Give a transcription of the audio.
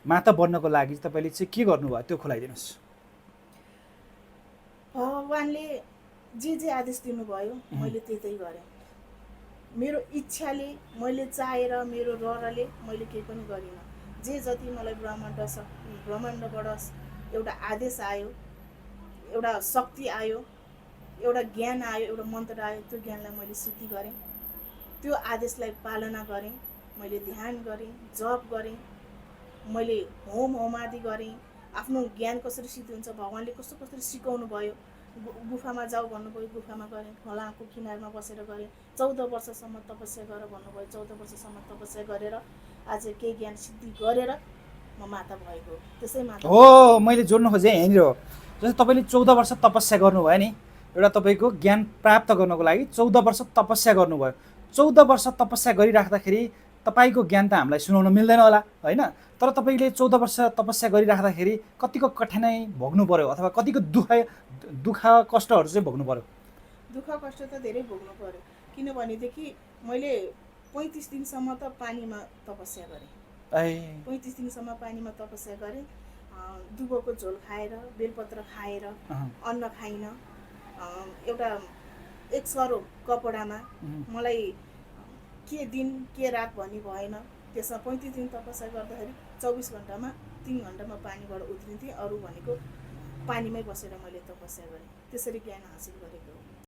माता बन्नको लागि तपाईँले चाहिँ के गर्नुभयो त्यो खुलाइदिनुहोस्। भगवानले जे आदेश दिनुभयो मैले त्यही गरेँ। मेरो इच्छाले, मैले चाहेर, मेरो रहरले मैले केही पनि गरिनँ। जे जति मलाई ब्रह्माण्डबाट एउटा आदेश आयो, एउटा शक्ति आयो, एउटा ज्ञान आयो, एउटा मन्त्र आयो, त्यो ज्ञानलाई मैले सिद्धि गरेँ। त्यो आदेशलाई पालना गरेँ। मैले ध्यान गरेँ, जप गरेँ, मैले होमादि गरेँ। आफ्नो ज्ञान कसरी सिद्धि हुन्छ, भगवानले कसरी सिकाउनु भयो, गुफामा जाऊ भन्नुभयो, गुफामा गरेँ। खोलाको किनारमा बसेर गरेँ। 14 वर्षसम्म तपस्या गर भन्नुभयो, 14 वर्षसम्म तपस्या गरेर आज केही ज्ञान सिद्धि गरेर म माता भएको। त्यसै माता हो, मैले जोड्न खोजेँ यहाँनिर हो। जस्तै तपाईँले 14 वर्ष तपस्या गर्नुभयो नि, एउटा तपाईँको ज्ञान प्राप्त गर्नको लागि 14 वर्ष तपस्या गर्नुभयो। 14 वर्ष तपस्या गरिराख्दाखेरि तपाईँको ज्ञान त हामीलाई सुनाउन मिल्दैन होला, होइन? तर तपाईँले 14 वर्ष तपस्या गरिराख्दाखेरि कतिको कठिनाइ भोग्नु पर्यो अथवा कतिको दुःख कष्टहरू चाहिँ भोग्नु पर्यो? दुःख कष्ट त धेरै भोग्नु पर्यो। किनभनेदेखि मैले 35 दिनसम्म त पानीमा तपस्या गरेँ। 35 दिनसम्म पानीमा तपस्या गरेँ। दुबोको झोल खाएर, बेलपत्र खाएर, अन्न खाइन। एउटा एक सरो कपडामा, मलाई के दिन के रात भन्ने भएन। त्यसमा 35 दिन तपस्या गर्दाखेरि 24 घन्टामा 3 घन्टामा पानीबाट उत्रिन्थेँ। अरू भनेको पानीमै बसेर मैले तपस्या गरेँ। त्यसरी ज्ञान हासिल गरेको हो।